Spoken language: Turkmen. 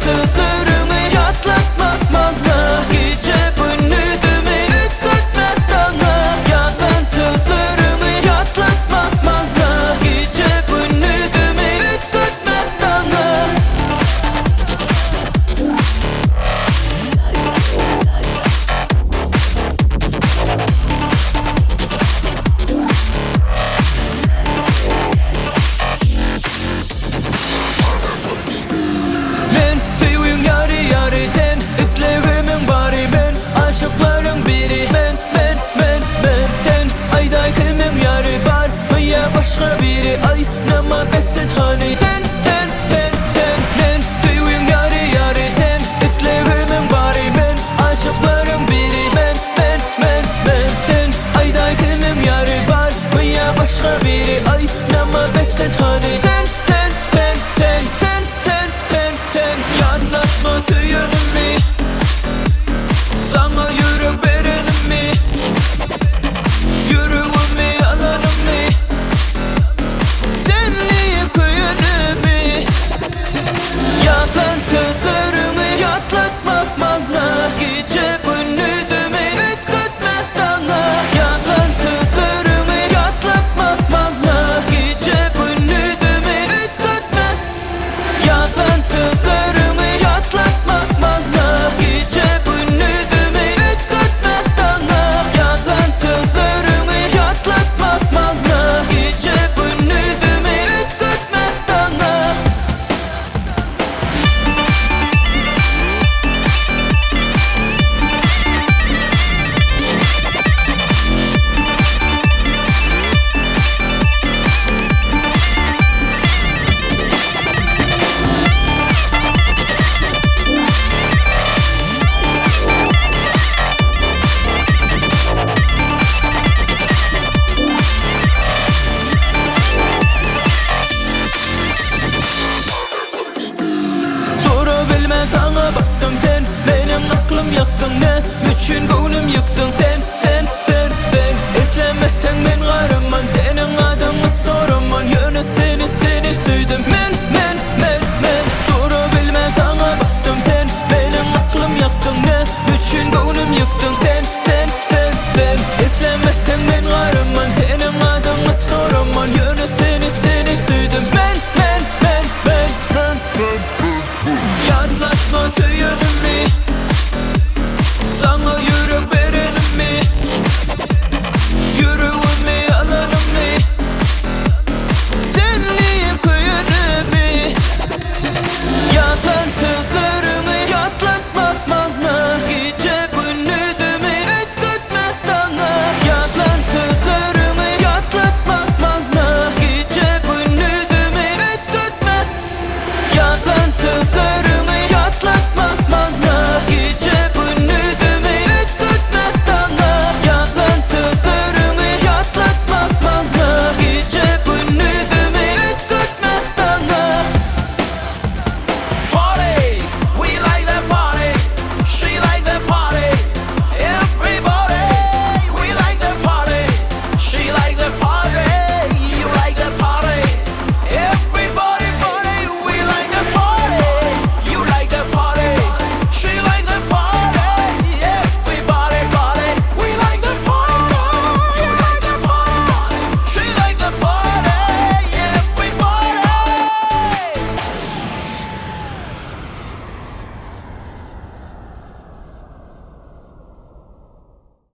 sözleriňi ýatlatma maňa Gije gündizimi üýtgetme daňa Ýalan sözleriňi ýatlatma maňa Gije gündizimi üýtgetme daňa. Men söýgüň ýary ýary sen Islegimiň bary men Aşyklaryň biri men men men men Sen aýdaý kimiň ýary bar Ýa başga biri aý Nama bessiz hany Sen sen sen sen Men söýgüň ýary ýary sen Islegimiň bary men Aşyklaryň biri men men men men Sen aýdaý kimiň ýary bar Ýa başga biri aý Nama bessiz hany Sen sen sen sen sen sen sen sen Ýatlatma söýenimi Saňa ýürek berenimi Ýüregimi alanymy Sen diýip köýenimi Ýalan sözleriňi ýatlatma maňa Gije gündizimi üýtgetme daňa Ýalan sözleriňi ýatlatma maňa Gije gündizimi üýtgetme Ýalan sözleriňi ýatlatma maňa Gije gündizimi üýtgetme daňa Ýalan sözleriňi ýatlatma maňa Gije gündizimi üýtgetme daňa. Dura bilmän saňa bakdym sen Meniň aklym ýakdyň ne üçin göwnüm ýykdyň sen sen sen sen Islemeseň men garaman seniň.